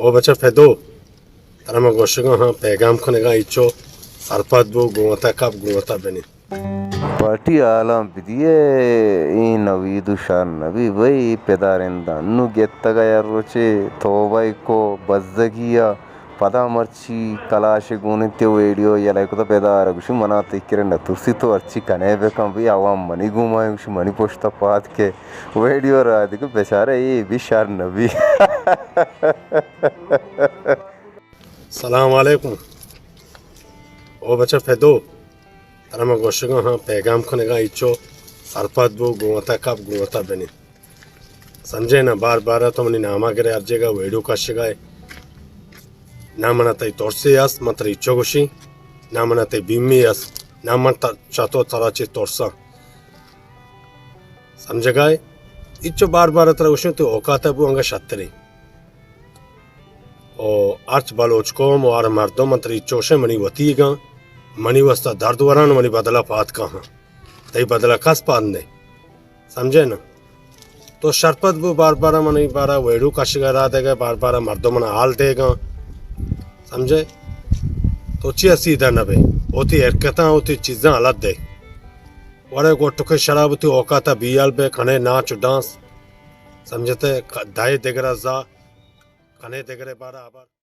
او بچہ فدو، ترا من گوشگا ہاں، پیغام کنگا، ایچو سرپد بو، گوں وتا کپ، گوں وتا بنی۔ پارٹی حالاں بدیے، ایں نوید و شر نبی بھئی، پدارنداں نو گتگا ہر روچے توبہ کو بزگی ء، پدا مرچی کلاش گون انت، ویڈیو یلہ کتا پدار گوشی منا تئی کرا نترسی، تو ہرچی کنے بکن بھئی، عوام منی گوما گوشی منی پشتا پاد کے ویڈیو را دیگہ بیچارہ اے بھی شر نبی۔ سلام علیکم۔ او بچہ فدو، ترا من گوشگا ہاں، پیغام کنگا، ایچو سرپد بو، گوں وتا کپ، گوں وتا بنی۔ سمجھے نا، بار بار تو منی ناما گرے، ہر جگہ ویڈیو کشگا ہے۔ نہ منا تئی ترسے است، من ترا ایچو گوشی، نہ منا تئی بیمی است، نہ من تا-، چہ تو ترا چی ترساں۔ سمجھگا ہے؟ ایچو بار بار ترا گوشی، تو اوقات بو انگا شتری۔ او ہرچ بلوچ قوم و ہر مردم من ترا ایچو گوشیں، منی وتیگاں، منی واسطہ درد وران، منی بدلا پاد کاہاں۔ تئی بدلا کس پاد نے۔ سمجھے نا؟ تو شرپد بو، بار بار منی بارا ویڈیو کشگا را دیگا، بار بار مردم منا حال دیگا۔ سمجھے؟ تو چیا سیدھا نہ بے؟ وتی حرکتاں، وتی چیزاں حالت دے۔ وڑے گو ٹکے شراب وتی اوقاتا بیال بے، کنے ناچ و ڈانس۔ سمجھتے؟ ک-، دائے دگرا زا، کنے دگرے بارا آبار۔